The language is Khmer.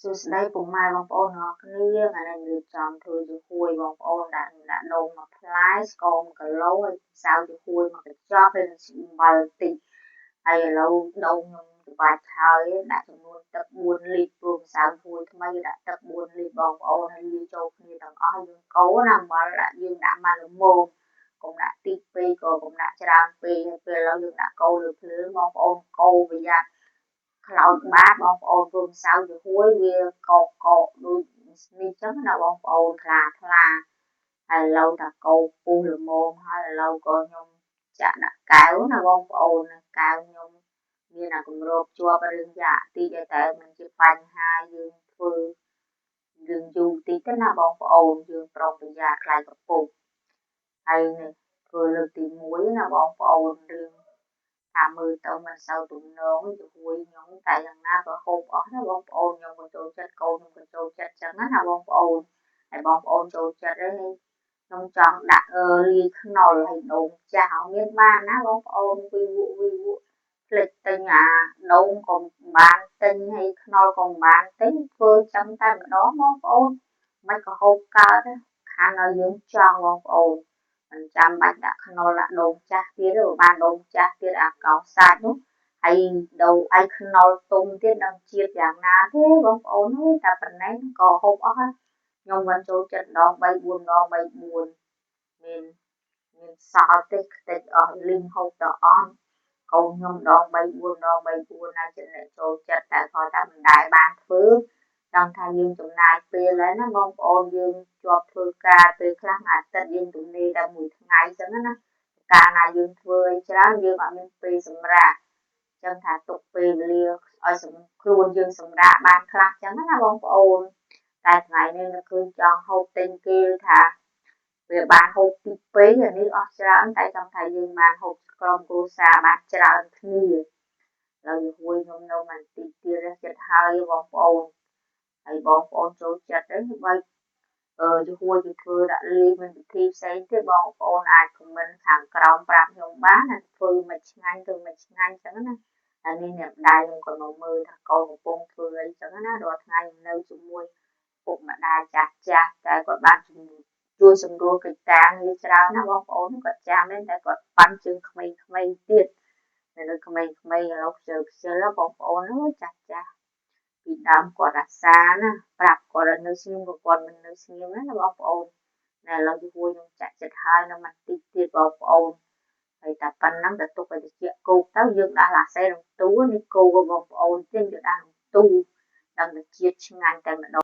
សួស្តីពុកម៉ែបងប្អូនទាំងអស់គ្នាថ្ងៃនេះរៀបចំធ្វើជាហួយបងប្អូនដាក់ដាក់ដូងមួយផ្លែស្ករ1គីឡូហើយម្សៅជាហួយមួយកញ្ចប់ហើយអំបិលតិចហើយឥឡូវដូងខ្ញុំច្បាច់ហើយដាក់ចំនួនទឹក4លីត្រព្រោះម្សៅហួយថ្មីដាក់ទឹក4លីត្របងប្អូនហើយលាយចូលគ្នាទាំងអស់យើងកូរណាអំបិលដាក់យើងដាក់មកល្មមកុំដាក់តិចពេកក៏កុំដាក់ច្រើនពេកហើយពេលឥឡូវយើងដាក់កូរលើភ្លើងបងប្អូនកូរប្រយ័ត្នខ្លោចបាតបងប្អូនព្រោះម្សៅជាហួយវាកកកដូចនេះចឹងណាបងប្អូនថ្លាថ្លាហើយឥឡូវថាកោពុះល្មមហើយឥឡូវក៏ខ្ញុំចាក់ដាក់កែវណាបងប្អូនកែវខ្ញុំមានអាគម្របជាប់រឿងយ៉ាក់តិចតែមិនជាបញ្ហាយើងធ្វើរឿងយូរតិចទេណាបងប្អូនយើងប្រុងប្រយ័ត្នខ្លាចកពុះហើយនេះធ្វើលើកទី1ណាបងប្អូនរឿងថាមើលទៅមិនសូវទំនងជាហួយខ្ញុំតែយ៉ាងណាក៏ហូបអស់ណាបងប្អូនខ្ញុំក៏ចូលចិត្តកូនខ្ញុំក៏ចូលចិត្តចឹងណាបងប្អូនហើយបងប្អូនចូលចិត្តហើយខ្ញុំចង់ដាក់លាយខ្នុរហើយដូងចាស់ឲ្យមានបានណាបងប្អូនវីវក់វីវក់ភ្លេចទិញអាដូងក៏បានទិញហើយខ្នុរក៏បានទិញធ្វើចឹងតែម្ដងបងប្អូនមិនក៏ហូបកើតខាងឲ្យយើងចង់បងប្អូនមិនចាំបាច់ដាក់ខ្នុរដាក់ដូងចាស់ទៀតទេបានដូងចាស់ទៀតអាកោសាច់នោះហើយដូងហើយខ្នុរទុំទៀតនឹងជាតិយ៉ាងណាទេបងប្អូនអើយតែប៉ុណ្ណេះក៏ហូបអស់ហើយខ្ញុំមិនចូលចិត្តដង3 4ដង3 4មានមានសល់ទេខ្ទេចអស់លីងហូបទៅអស់កូនខ្ញុំដង3 4ដង3 4ណាចិត្តអ្នកចូលចិត្តតែគាត់តែមិនដែលបានធ្វើចង់ថាយើងចំណាយពេលហើយណាបងប្អូនយើងជាប់ធ្វើការពេលខ្លះមួយអាទិត្យយើងទំនេរតែមួយថ្ងៃចឹងណាកាលណាយើងធ្វើអីច្រើនយើងអត់មានពេលសម្រាកចឹងថាទុកពេលវេលាឲ្យខ្លួនយើងសម្រាកបានខ្លះចឹងណាបងប្អូនតែថ្ងៃនេះនៅឃើញចង់ហូបទិញគេថាវាបានហូបទីពេកអានេះអស់ច្រើនតែចង់ថាយើងបានហូបក្រុមគ្រួសារបានច្រើនគ្នាហើយហួយខ្ញុំនៅមិនតិចទៀតចិត្តហើយបងប្អូនហើយបងប្អូនចូលចិត្តអីបើជាហួយគេធ្វើដាក់លាយមានវិធីផ្សេងទៀតបងប្អូនអាចខមមិនខាងក្រោមប្រាប់ខ្ញុំបានណាធ្វើមិនឆ្ងាញ់ធ្វើមិនឆ្ងាញ់ចឹងណាអានេះអ្នកម្ដាយខ្ញុំក៏មកមើលថាកូនកំពុងធ្វើអីចឹងណារាល់ថ្ងៃនៅជាមួយពុកម្ដាយចាស់ចាស់តែគាត់បានជួយសម្រួលកិច្ចការងារច្រើនណាបងប្អូនគាត់ចាំទេតែគាត់ប៉ាន់ជើងក្មេងៗទៀតនៅក្មេងៗឥឡូវខ្ជិលខ្ជិលបងប្អូនអើយចាស់ចាស់ពីដើមគាត់អាសាណាប្រាប់គាត់ឲ្យនៅស្ងៀមក៏គាត់មិននៅស្ងៀមណាបងប្អូនណែឥឡូវយួយខ្ញុំចាក់ចិត្តហើយនៅមិនតិចទៀតបងប្អូនហើយតែប៉ុណ្ណឹងតែទុកឲ្យតិចគោកទៅយើងដាក់ឡាសេក្នុងទូនេះគោកបងប្អូនទៀតយើងដាក់ក្នុងទូដល់តែជាតិឆ្ងាញ់តែម្ដង